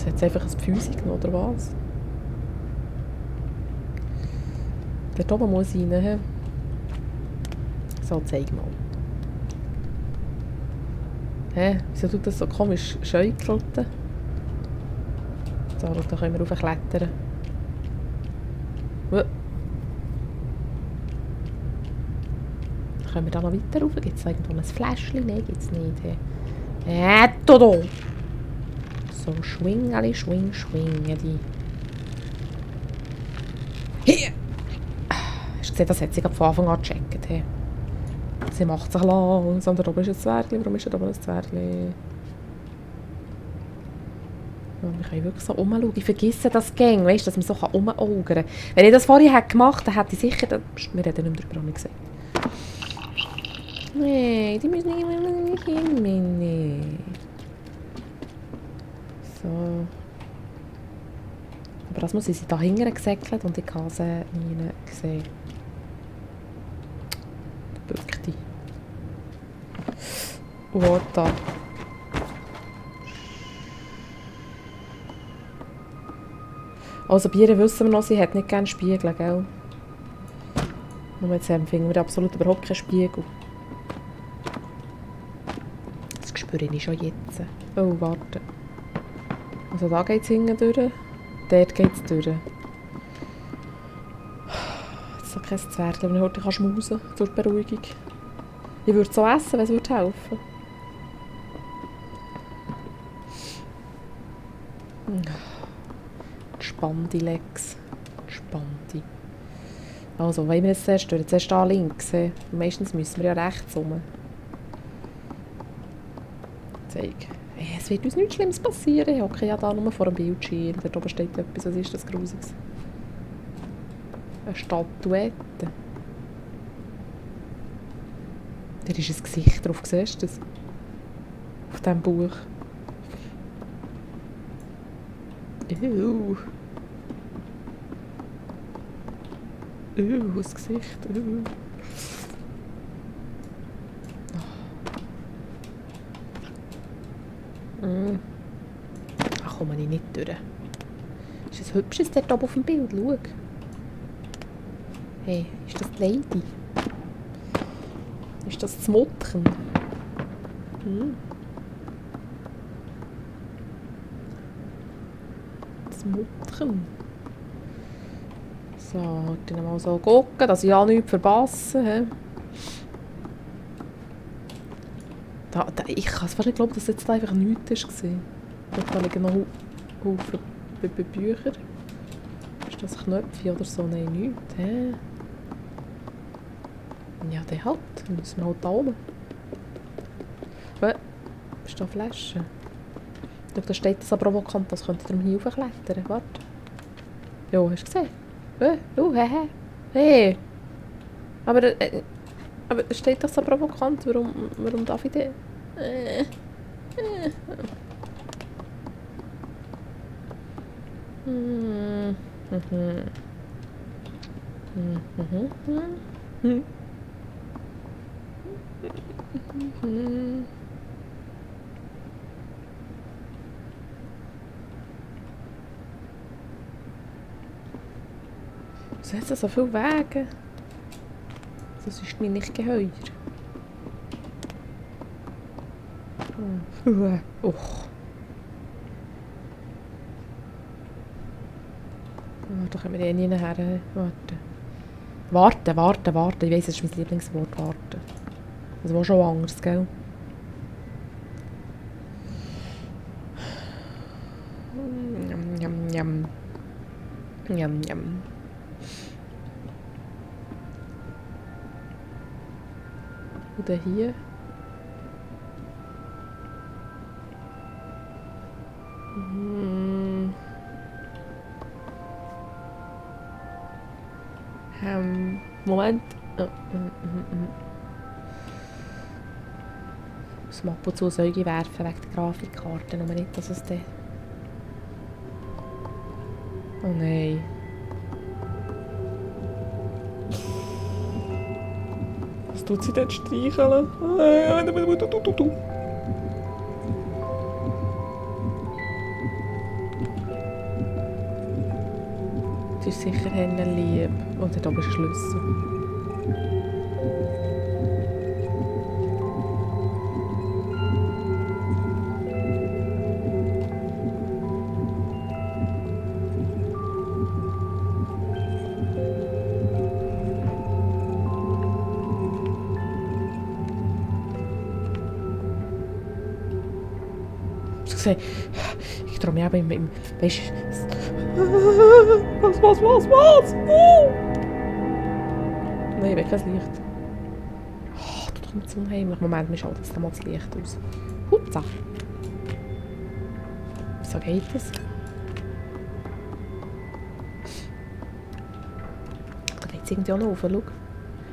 Jetzt hat es einfach ein Pfäuschen oder was? Dort oben muss rein. He? So, zeig mal. Hä? Wieso tut das so komisch schäukeln? So, da können wir raufklettern. Können wir da noch weiter rauf? Gibt es irgendwo ein Fläschchen? Nein, gibt es nicht. Dodo! So, schwingeli, schwingeli. Hier! Hast du gesehen, das hat sie von Anfang an gecheckt. Hey. Sie macht sich langsam. Da oben ist ein Zwergli. Warum ist da oben ein Zwergli? Oh, wir können wirklich so rumschauen. Ich vergesse das Gang, weißt du, dass man so rumaugern kann. Wenn ich das vorher gemacht hätte, dann hätte ich sicher... Wir reden nicht mehr darüber, habe ich gesagt. Nee, die müssen nicht hin. So. Aber das muss sie da hinten gesäckelt und ich kann sie nie sehen. Der Bückte. Warte. Also bei ihr wissen wir noch, sie hat nicht gerne Spiegel, gell? Nur jetzt empfinden wir absolut überhaupt keinen Spiegel. Das spüre ich schon jetzt. Oh, warte. Also da geht es hinten durch. Dort geht es durch. Jetzt ist doch kein Zwergchen, wenn ich heute schmusen kann zur Beruhigung. Ich würde es so essen, wenn es helfen würde. Spannende Legs. Spannende. Also, wollen wir jetzt zuerst durch? Zuerst da links. Meistens müssen wir ja rechts rum. Zeig. Es wird uns nichts Schlimmes passieren. Ich hocke ja da nur vor dem Bildschirm. Dort oben steht etwas. Was ist das Grusiges? Eine Statuette. Da ist ein Gesicht drauf. Siehst du das? Auf diesem Buch. Das Gesicht. Ach, komme ich nicht durch. Ist das Hübsches dort oben auf dem Bild? Schau. Hey, ist das die Lady? Ist das das Muttchen? Das Muttchen. So, heute noch mal so gucken, dass ich ja nichts verpasse. Ich kann es fast nicht glauben, dass jetzt da einfach nichts war. Da liegen noch Haufen Bücher. Ist das Knöpfe oder so? Nein, nichts. Ja, der halt. Dann müssen wir halt da oben. Ist da Flasche? Schau, da steht das aber provokant, das könnte darum hier raufklettern. Warte. Ja, hast du gesehen? Hey. Aber es steht doch so provokant. Warum darf ich den? Wieso hat es so viele Wege? Das ist mir nicht geheuer. Och. Da können wir eh nie her. Warten. Warten. Ich weiss, das ist mein Lieblingswort. Warten. Das war schon anders, gell? Yum. Oder hier. Moment. Ich muss mal ab und zu Säuge werfen wegen der Grafikkarte. Nur nicht, dass es dann... Oh nein. Was tut sie dort streicheln? Die ist sicher lieb. Und hat oben einen Schlüssel. Ich traue mich auch im weißt was? Oh! Nein, ich will kein Licht. Oh, du doch nicht so unheimlich. Moment, mir schaut jetzt mal das Licht aus. Hupsa! Wieso geht das? Da geht es irgendwie auch noch rauf, schau.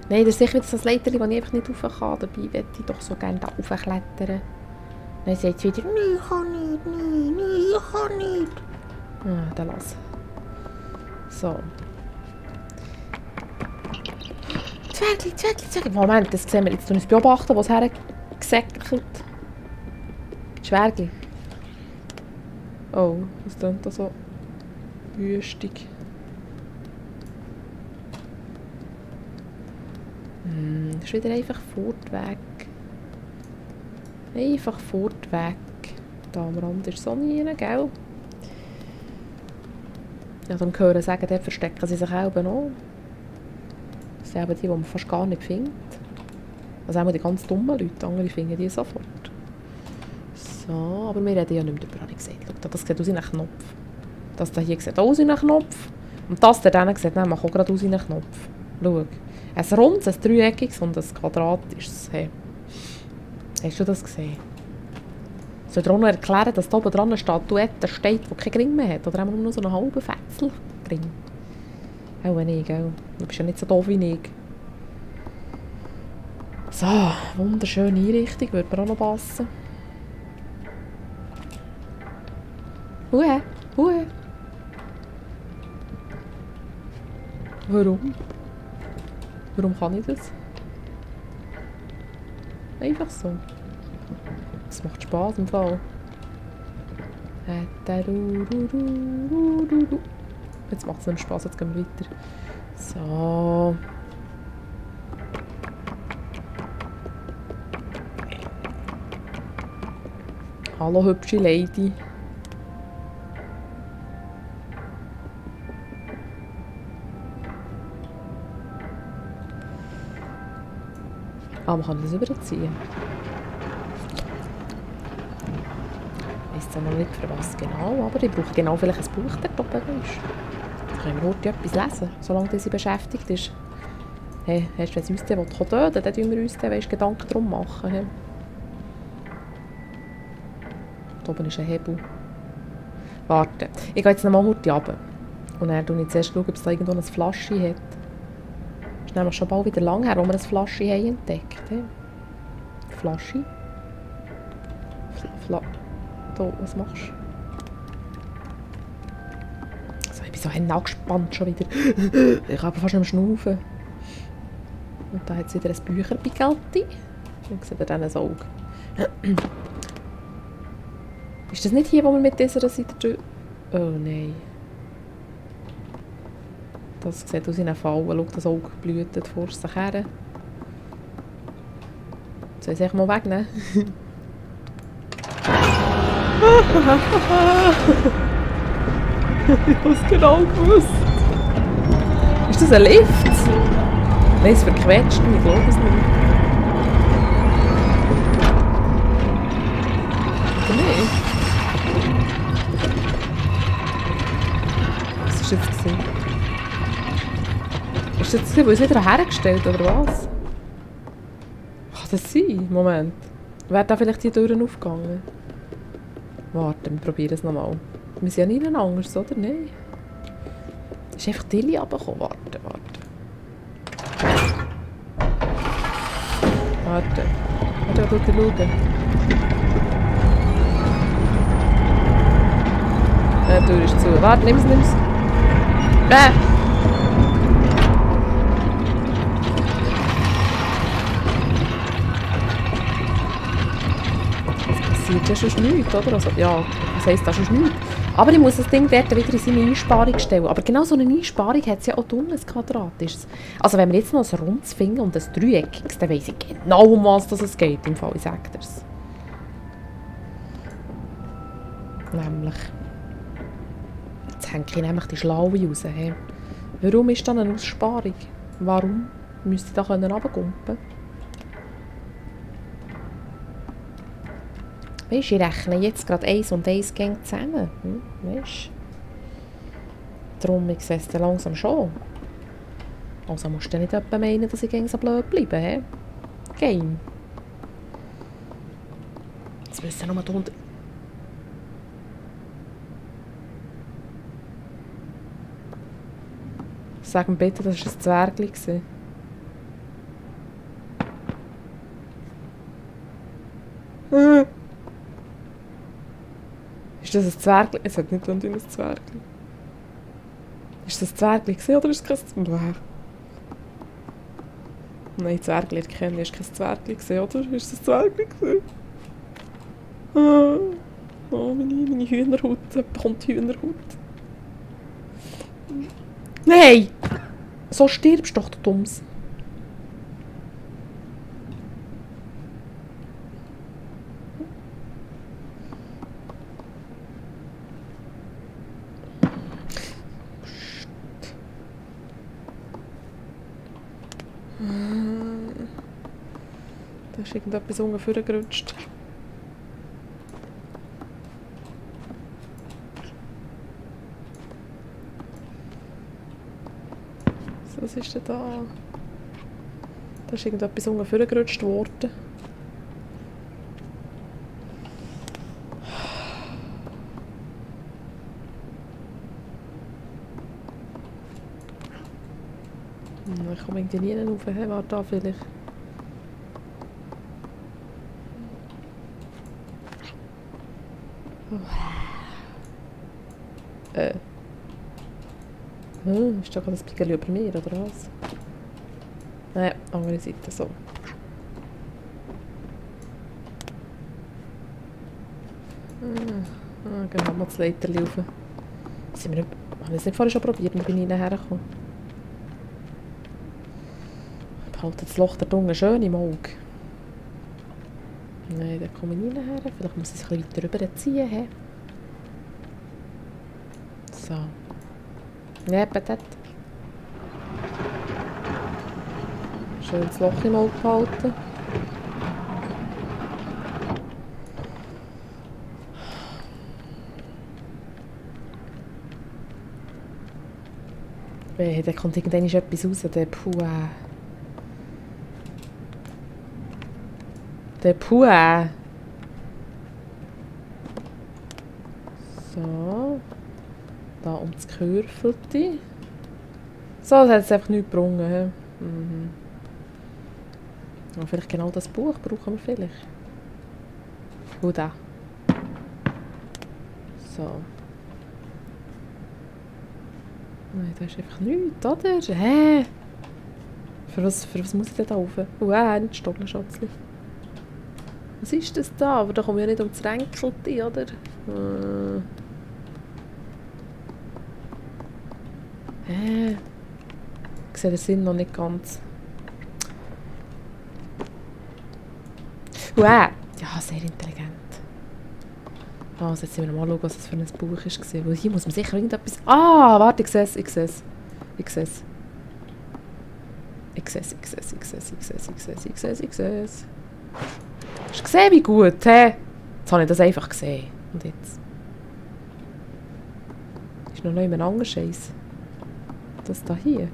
Nein, das ist sicher das Leiterli, das ich einfach nicht rauf kann. Dabei möchte ich doch so gerne da raufklettern. Dann sagt sie wieder, nein, ich kann nicht, nein, ich kann nicht. Ah, dann lass. So. Zwergli. Moment, das sehen wir jetzt. Uns beobachten, wo es hergesäckelt. Zwergli. Oh, was klingt da so wüstig? Das ist wieder einfach fortweg. Einfach fortweg. Da am Rand ist Sonne rein, gell? Ja, dann hören sagen, dort verstecken sie sich auch noch. Das sind eben die man fast gar nicht findet. Also auch die ganz dummen Leute, andere finden die sofort. So, aber wir reden ja nicht mehr darüber, habe ich gesagt. Schau, das sieht aus wie ein Knopf. Das hier sieht aus wie ein Knopf. Und das da sieht nämlich auch gerade aus wie ein Knopf. Schau. Ein rundes, ein dreieckiges und ein quadratisches. Hey. Hast du das gesehen? Soll ich dir auch noch erklären, dass da oben dran eine Statuette steht, die keinen Ring mehr hat? Oder haben wir nur so einen halben Fetzel Ring? Auch nicht, gell? Du bist ja nicht so doof wie ich. So, wunderschöne Einrichtung, würde mir auch noch passen. Huhe. Warum? Warum kann ich das? Einfach so. Das macht Spaß im Fall. Jetzt macht es nicht Spaß, jetzt gehen wir weiter. So. Hallo hübsche Lady. Ah, man kann das überziehen. Ich weiss zwar noch nicht für was genau, aber ich brauche genau vielleicht ein Buch dort oben. Dann können wir heute etwas lesen, solange sie beschäftigt ist. Hey, wenn sie uns töten will, dann tun wir uns Gedanken darum machen. Hey. Da oben ist ein Hebel. Warte, ich gehe jetzt noch mal heute runter. Und dann schaue ich zuerst, ob es da irgendwo eine Flasche hat. Es ist nämlich schon bald wieder lang her, wo wir eine Flasche haben entdeckt haben. Flasche? Da, was machst du? Also, ich bin so angespannt schon wieder. Ich kann aber fast nicht mehr schnaufen. Und da hat es wieder ein Bücherpigelti. Und seht ihr dann ein Auge. Ist das nicht hier, wo wir mit dieser Seite durch... Oh nein. Das sieht aus wie eine Falle. Schau, das Auge blüht vor sich her. Soll ich es mal wegnehmen? Ich habe es genau gewusst. Ist das ein Lift? Nein, es verquetscht mich. Ich glaube es nicht. Oder nicht? Was ist jetzt gesehen? Ist das jetzt, weil es wieder hergestellt oder was? Kann das sein? Moment. Wäre da vielleicht die Türen aufgegangen? Warte, wir probieren es nochmal. Wir sind ja nicht anders, oder? Nein. Ist einfach Tilly runtergekommen. Warte. Schauen. Die Tür ist zu. Warte, nimm's. Was passiert ja sonst nichts, oder? Also, ja, was heisst das sonst nichts? Aber ich muss das Ding dort wieder in seine Einsparung stellen. Aber genau so eine Einsparung hat es ja auch unten, ein quadratisches. Also wenn wir jetzt noch ein rundes finden und ein dreieckiges, dann weiss ich genau, um was das es geht, im Fall, ich sage dir's. Nämlich... Jetzt hänge ich nämlich die Schlaue raus. Hey. Warum ist das eine Aussparung? Warum müsste ich da runterkumpen können? Weisst du, ich rechne jetzt gerade 1 und 1 gehen zusammen. Weisst du? Darum, ich sehe es dann langsam schon. Also musst du nicht etwa meinen, dass ich so blöd bleibe, hä? Game. Jetzt müssen wir nur drunter... Sag mir bitte, das war ein Zwergli. Ist das ein Zwergli? Es hat nicht ein Zwergli. Ist das ein Zwergli oder ist es kein Zwergli? Nein, Zwergli erkennen ist kein Zwergli, oder? Ist das ein Zwergli? Oh, meine Hühnerhaut. Jemand bekommt Hühnerhaut. Nein! So stirbst du doch, du Dumms. Da ist irgendetwas ungefähr gerutscht. So, was ist denn da? Da ist irgendetwas ungefähr gerutscht worden. Ich komme irgendwie nie rauf. Hey, warte da vielleicht. Ist da gerade ein bisschen über mir, oder was? Nein, andere Seite so. Gehen wir mal das Leiterli rauf. Haben wir es nicht vorher schon probiert und bin ich hergekommen? Ich behalte das Loch da unten schön im Auge. Nein, da komme ich nicht her. Vielleicht muss ich es ein bisschen weiter rüberziehen. He? So. Ja, dort. Schön das Loch im Auge behalten. Da kommt irgendwann etwas raus, der Puh. Der Puh. So. Da um das Gehörfelte. So, das hat jetzt einfach nichts gebrungen. Aber vielleicht genau das Buch brauchen wir vielleicht. Und da. So. Nein, da ist einfach nichts, oder? Hä? Für was muss ich denn da rauf? Nicht Stollenschätzchen. Was ist das da? Aber da komme ich ja nicht um das Ränkelte, oder? Ich sehe den Sinn noch nicht ganz. Ja, sehr intelligent. Also jetzt müssen wir mal schauen, was das für ein Buch war. Weil hier muss man sicher irgendetwas... Warte, ich sehe es. Hast du gesehen, wie gut, hä? Jetzt habe ich das einfach gesehen. Und jetzt? Ist noch jemand anderes Scheiß? Das da hier.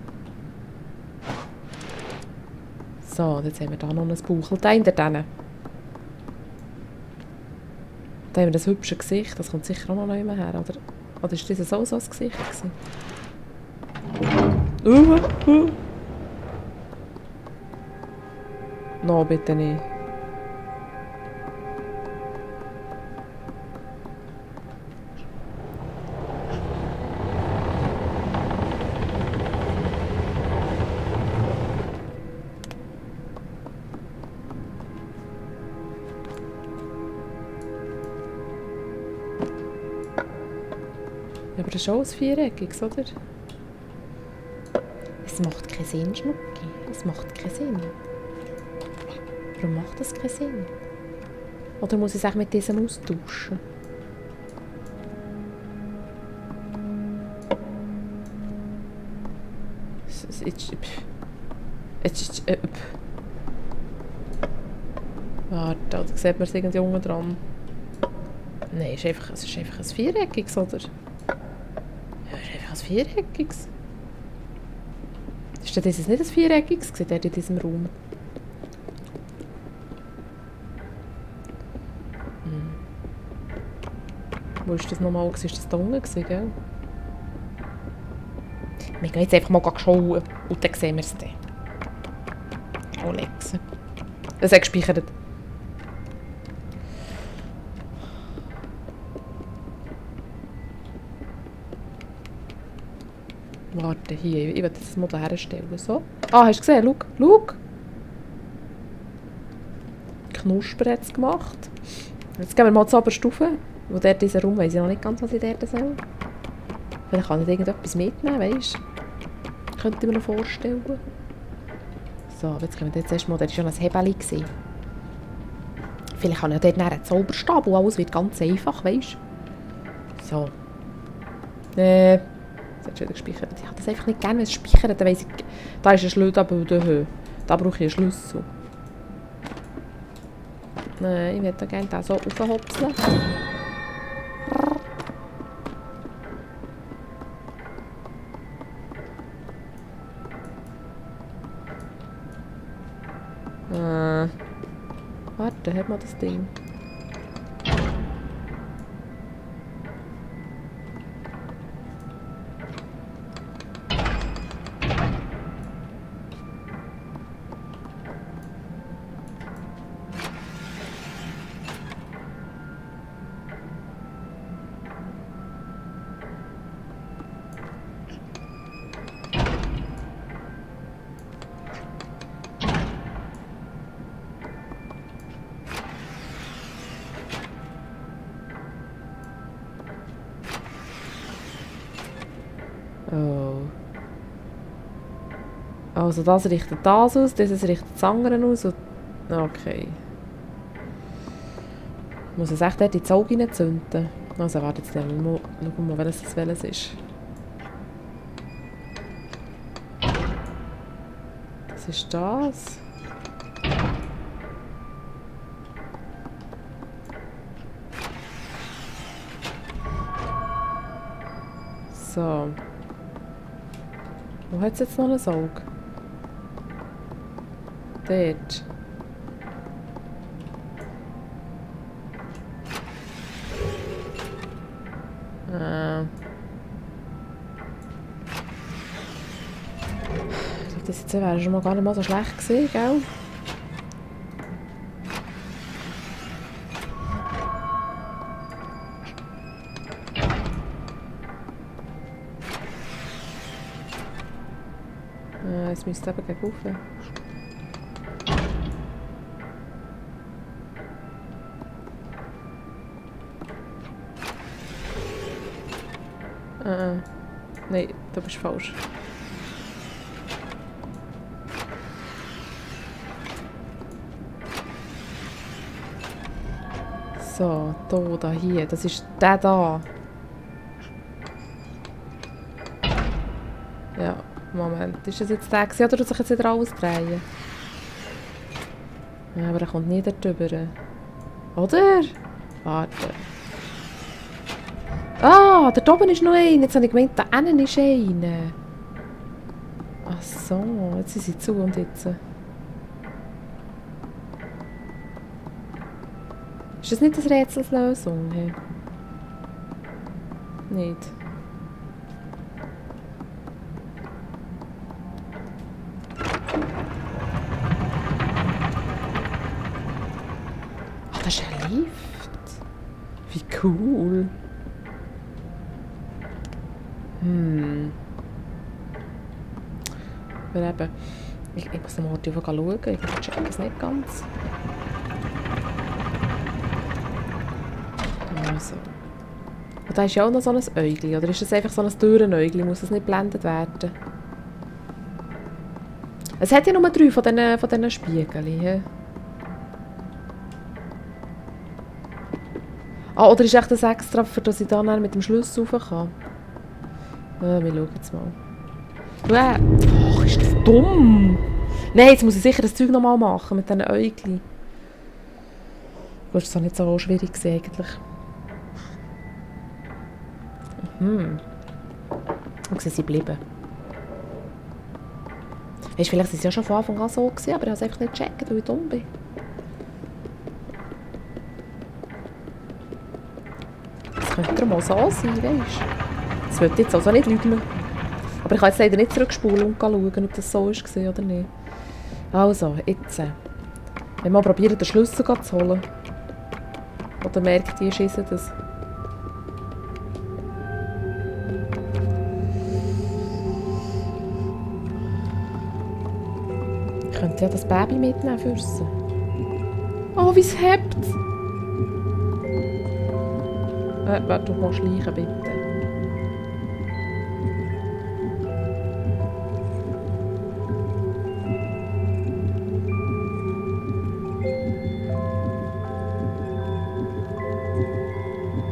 So, jetzt haben wir da noch ein Bauchelteil hinter denen. Da haben wir das hübsche Gesicht, das kommt sicher auch noch jemand her, oder? Oder ist das so ein Gesicht gewesen? No, bitte nicht. Ja, aber das ist auch ein viereckiges, oder? Es macht keinen Sinn, Schnucki. Es macht keinen Sinn. Warum macht das keinen Sinn? Oder muss ich es mit diesem austauschen? Warte, da sieht man es irgendwie unten dran. Nein, es ist einfach ein viereckiges, oder? Ja, es ist einfach ein viereckiges. Ist das nicht ein viereckiges gewesen, in diesem Raum? Wo ist das nochmal? Ist das da unten gewesen, gell? Wir gehen jetzt einfach mal schauen und dann sehen wir es dann. Oh, Lexe. Es hat gespeichert. Warte, hier. Ich will das mal herstellen. So. Ah, hast du gesehen? Schau. Schau. Knusper hat es gemacht. Jetzt gehen wir mal zur Oberstufe. Wo dort dieser Raum, weiss ich noch nicht ganz, was ich dort soll. Vielleicht kann ich irgendetwas mitnehmen, weißt du? Könnte ich mir noch vorstellen. So, jetzt gehen wir jetzt erstmal. Das war schon ein Hebeli. Vielleicht kann ich dort einen Zauberstab und alles wird ganz einfach, weißt du? So. Das hat schon wieder gespeichert. Ich habe das einfach nicht gerne, wenn es speichert. Dann weiss ich, da ist ein Schlüssel, da brauche ich einen Schlüssel. Nein, ich würde gerne da so raufhopseln. Warte, hat man das Ding? Oh. Also das richtet das aus, dieses richtet das andere aus. Und okay. Ich muss es echt dort in die Augen reinzünden. Also warte jetzt, schauen wir mal, welches ist. Das ist das. So. Wo hat es jetzt noch ein Auge? Dort. Das jetzt wäre schon mal gar nicht mal so schlecht gewesen, gell? Jetzt müsste es eben gegen rauf. Nein, du bist falsch. So, da, hier. Das ist der da. Ja, Moment. Ist das jetzt der gewesen, oder tut sich jetzt wieder alles drehen? Ja, aber er kommt nie darüber. Oder? Warte. Ah, da oben ist noch einer. Jetzt habe ich gemeint, da hinten ist einer. Ach so, jetzt sind sie zu und jetzt. Ist das nicht das Rätselslösung? Hey? Nicht. Ah, das ist ein Lift. Wie cool. Aber eben, ich muss noch mal schauen, ich check es nicht ganz. Also. Und da ist ja auch noch so ein Äugli. Oder ist das einfach so ein Türenäugli? Muss es nicht geblendet werden? Es hat ja nur 3 von diesen Spiegeln. Ja. Ah, oder ist echt das extra, für dass ich dann mit dem Schlüssel rauf kann? Ja, wir schauen jetzt mal. Ach, ist das dumm! Nein, jetzt muss ich sicher das Zeug nochmal machen mit diesen Äugli. Das war nicht so schwierig eigentlich. Und sie sind geblieben. Weißt, vielleicht war es ja schon von Anfang an so gewesen, aber ich habe es einfach nicht gecheckt, weil ich dumm bin. Das könnte ja mal so sein, weißt du? Das wollte jetzt also nicht lügen. Aber ich kann jetzt leider nicht zurückspulen und schauen, ob das so war oder nicht. Also, jetzt. Wenn wir probieren, den Schlüssel zu holen. Oder merkt die Schisse das? Ich könnte ja das Baby mitnehmen für sie. Oh, wie es hebt! Warte, du musst schleichen, bitte.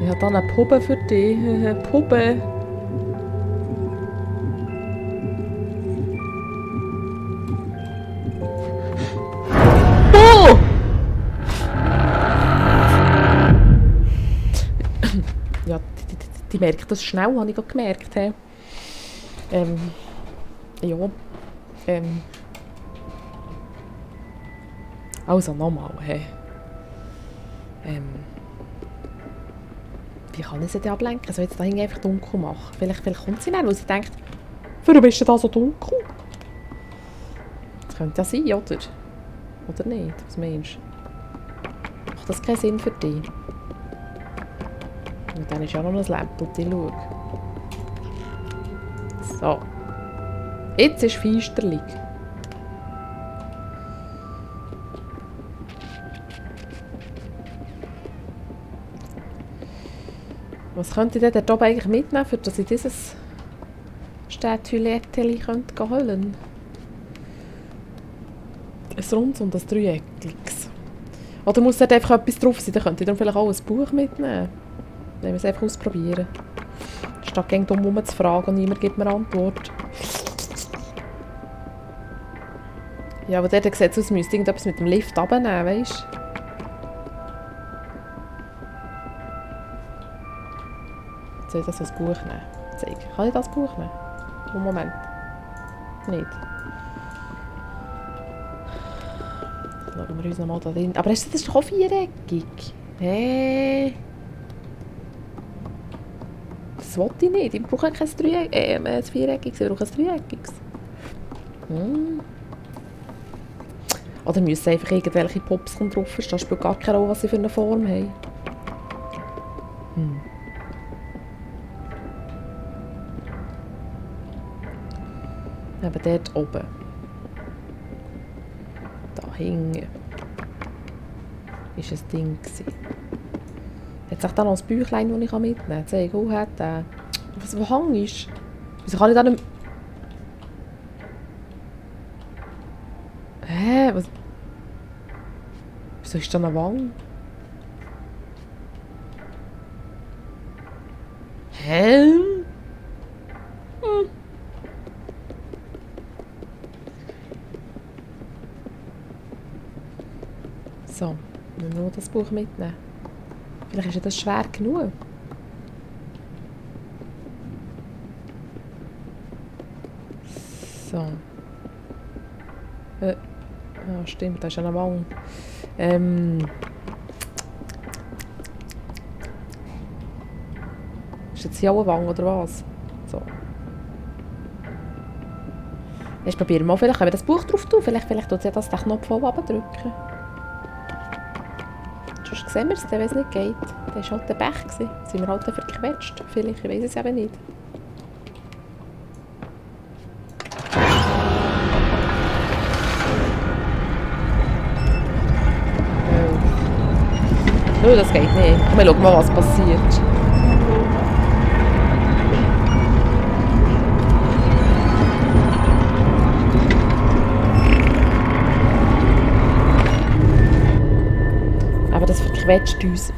Ich habe dann eine Puppe für dich. Puppe. Oh! Ja, die merkt das schnell, habe ich gerade gemerkt. Ja. Also nochmal. Wie kann ich sie denn ablenken? Soll ich jetzt da einfach dunkel machen? Vielleicht kommt sie dann, weil sie denkt, warum ist denn da so dunkel? Das könnte ja sein, oder? Oder nicht? Was meinst du? Macht das keinen Sinn für dich? Und dann ist ja noch ein Lämpchen, schau. So. Jetzt ist feisterlich. Was könnte ich denn dort oben eigentlich mitnehmen, für dass ich dieses Städtchen holen könnte? Ein rundes und ein dreieckiges. Oder muss dort einfach etwas drauf sein? Dann könnte ich dann vielleicht auch ein Buch mitnehmen. Dann wir es einfach ausprobieren. Statt gegen dumm herum zu fragen und niemand gibt mir Antwort. Ja, aber dort sieht es aus, müsste irgendetwas mit dem Lift runternehmen, weißt du? Soll ich das als Buch nehmen? Zeig. Kann ich das Buch nehmen? Moment. Nicht. Schauen wir uns nochmal da drin. Aber das ist doch auch viereckig. Hey. Das wollte ich nicht. Ich brauche kein viereckiges. Ich brauche ein dreieckiges. Oder müssen einfach irgendwelche Pops drauf stehen? Das spielt gar keine Rolle, was sie für eine Form haben. Eben dort oben. Da hinten. Ist ein Ding gewesen. Hat es da noch ein Büchlein, das ich mitnehmen kann? Zeig, wo hat der? Was für Hang ist? Wieso kann ich da nicht... Hä? Was? Wieso ist da eine Wange? Hä? So, nur das Buch mitnehmen. Vielleicht ist ja das schwer genug. So. Ja, stimmt, da ist eine Wange. Ist jetzt hier auch eine Wange, oder was? So. Jetzt probieren wir mal, vielleicht können wir das Buch drauf tun. Vielleicht tut sie das den Knopf voll abdrücken. Sonst sehen wir es, wenn es nicht geht. Das war halt der Pech. Da sind wir halt verquetscht. Vielleicht, ich weiß es eben nicht. Oh, das geht nicht. Wir schauen mal, was passiert. Das verquetscht uns.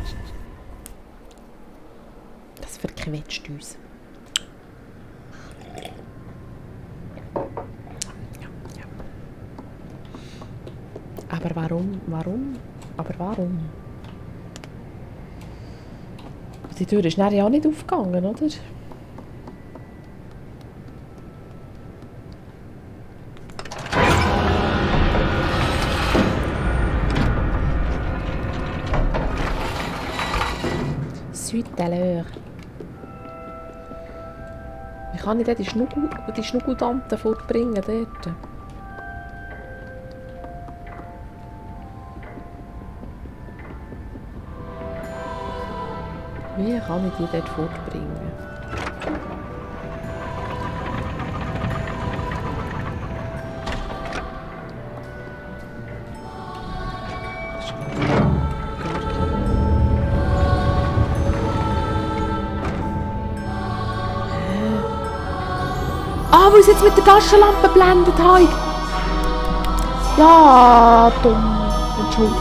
Das verquetscht uns. Aber warum? Aber warum? Die Tür ist nachher ja auch nicht aufgegangen, oder? Suite à l'heure. Wie kann ich denn die Schnuckeltante fortbringen dort? Wie kann ich die dort fortbringen? Ah, weil ich jetzt mit der Taschenlampe geblendet habe. Ja, dumm. Entschuldigung.